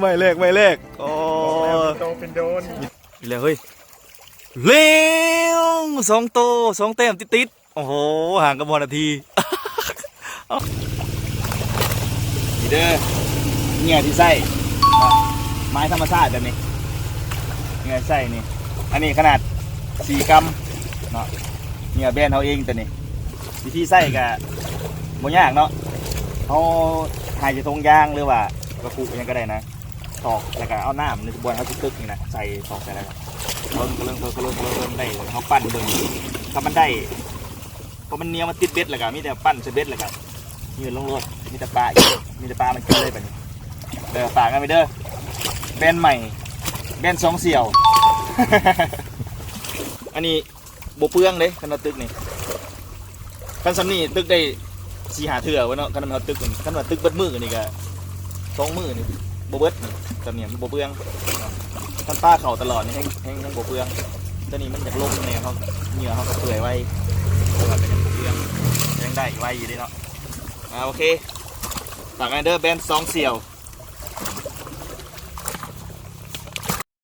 ໄມ້ແລກ ໄມ້ແລກ ໂອ້ ໂຕເປັນໂດນ ອີກແລ້ວເຮີ້ຍ ແລ້ວ ສອງໂຕ ສອງແຕ້ມຕິດໆ ໂອ້ໂຫ ຫ່າງກັນບໍ່ນາທີ ນີ້ເດີ ເຫຍື່ອທີ່ໃຊ້ເນາະ ໄມ້ທຳມະຊາດແບບນີ້ ເຫຍື່ອທີ່ໃຊ້ນີ້ ອັນນີ້ຂະໜາດສີ່ກຣາມເນາະ ເຫຍື່ອແບຣນເຮົາເອງໂຕນີ້ ວິທີໃຊ້ກະບໍ່ຍາກເນາະ ເຮົາຫາໃສ່ຖົງຢາງ ຫຼືວ່າກະຄຸຫຍັງກະໄດ້ນະ ຖອກ ແລ້ວກະເອົານ້ຳໃນບ່ອນເຮົາຊິຕຶກນີ້ນະ ໃສ່ຖອກໃສ່ ແລ້ວກະເລີງ ເລີງ ເລີງ ເລີງ ເລີງ ໄດ້ ເຮົາປັ່ນເບິ່ງ ຖ້າມັນໄດ້ ພໍມັນໜຽວ ມັນຕິດເບັດແລ້ວກະມີແຕ່ປັ່ນໃສ່ເບັດ ແລ້ວກະຍື່ນລົງໂລດ ມີແຕ່ປາອີກ ມີແຕ່ປາມັນກິນເລີຍບາດນີ້ ເດີ ຝາກນຳເດີ ແບຣນໃໝ່ ແບຣນສອງສ່ຽວ ອັນນີ້ບໍ່ເປືອງເດ້ ຄັນວ່າຕຶກນີ້ ຄັນສ່ຳນີ້ຕຶກໄດ້ສີ່ຫ້າເທື່ອເວີ້ຍເນາະ ຄັນວ່າເຮົາຕຶກ ຄັນວ່າຕຶກເບິດມື້ນີ້ກະສອງມື້ນີ້ບໍ່ເບິດ ສ່ຳນີ້ມັນບໍ່ເປືອງ ຄັນປາເຂົ້າຕະຫຼອດນີ້ແຮງ ແຮງ ແຮງບໍ່ເປືອງ ໂຕນີ້ມັນຢາກລົມແດ່ ເຮົາ ເຫຍື່ອເຮົາກະເປື່ອຍໄວ ແຕ່ວ່າກະຍັງບໍ່ເປືອງ ຍັງໄດ້ໄວຢູ່ເດ້ເນາະ ອ່າ ໂອເຄ ຝາກນຳເດີ ແບຣນສອງສ່ຽວ